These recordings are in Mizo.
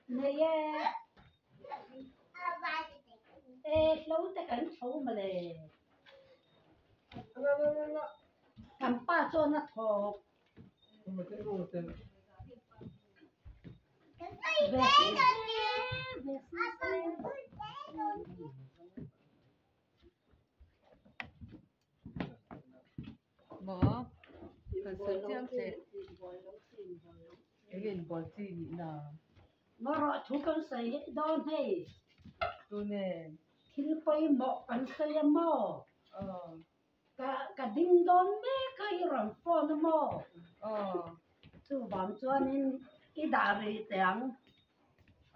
Nei e. E hlo te kan chho mawle. Kan pa chuan a thawk. Ve si ve si se. Maw? Kan sawi chiang che. Enge inbual chi nih na? Maw rawh thu kan sawi dawn hei. Tune. Thil pawimawh kan sawi a maw? Ka ka ding dawn mek a i rawn phone a maw? Chuvang chuanin i dah rih teh ang.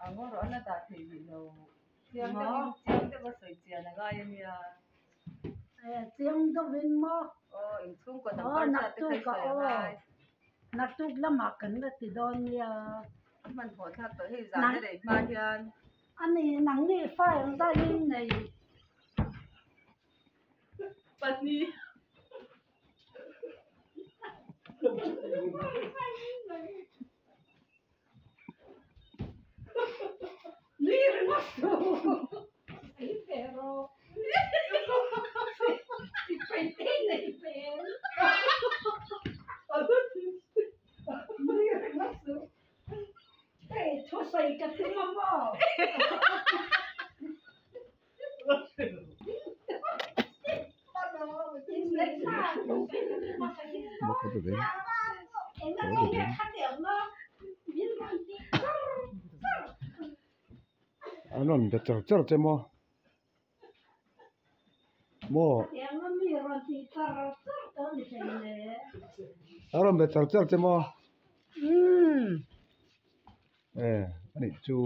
A maw rawh a la dah theih rih lo. Chiang deuhin chiang deuh a sawi chian a ngai a nia. Chiang deuhin maw? Aw inchhungkaw number zat te kha i sawi a ngai. Naktuk lamah kan la ti dawn nia. A hmanhmawh thlak tawh hei zan a rei hma hian. A ni nangni file daihin nei. Pahnih. Nui ringawt suh. Ei ve rawh. Sipai te nei hmel. Nui ringawt suh. Hei thusawi ka tum a maw? An rawn be char char che maw maw an rawn be char char che maw e anih chu.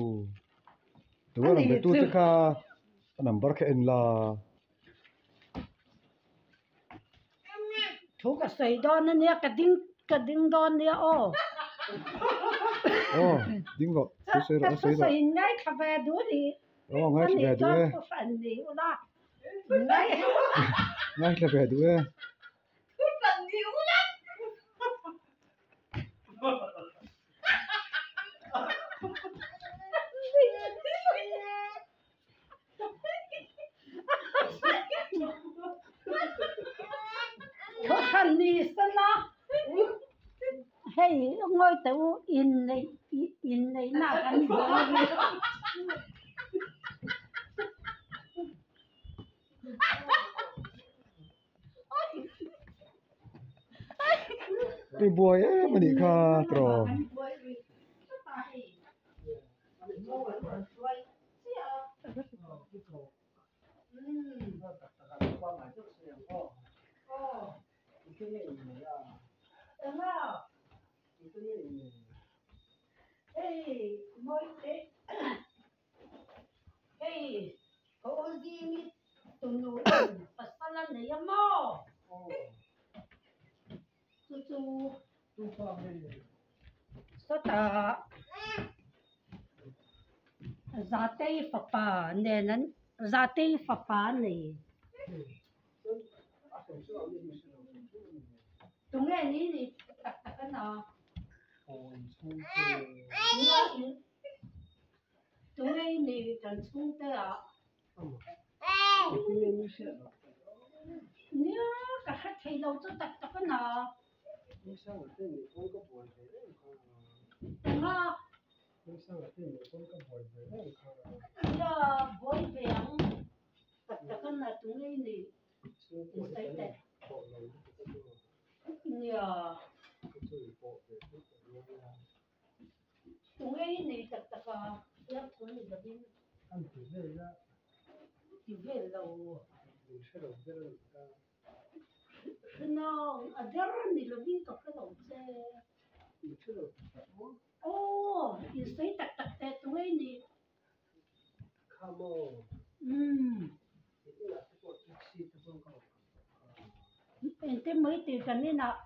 Tuna rawn be tute kha a number kha en la. Thu ka sawi dawn ania ka ding ka ding dawn nia aw. Aw ding rawh thu sawi rawh sawi rawh. Ka thusawi ngaithla ve duh ni. Aw ngaithla ve duh e. Thu hran ni ula. Ngaithla ve duh e. Thu hran ni ula. Thawhhran ni sela hei ngawi teh u inneih inneihna kan buai a ni. I buai em a nih kha tiraw. Hei ka u zing i tunu in pasal a nei a maw? Chu chu sawtah Zatei fapa nen an Zatei fapa a nei. Tunge ni ni tak tak a na? Tunge i nih kan chhungte ah nia ka hre thei lo chu tak tak a na. Enga? Nia buai ve ang tak tak a na tunge i nih insawi teh. Nia. Tunge i nei tak tak a, biak thu ni lovin. An ti vel a. Ti vel lo. Min hre lo ber a nih kha. Hre nang, a der ni lovin ka hre lo che. Min hre lo tak tak maw? Aw, insawi tak tak teh tunge i nih? Kha maw? Umm. I inah te pawh taxi te pawh ka rawn kal tawh kha. Engtin mai tih kan inah.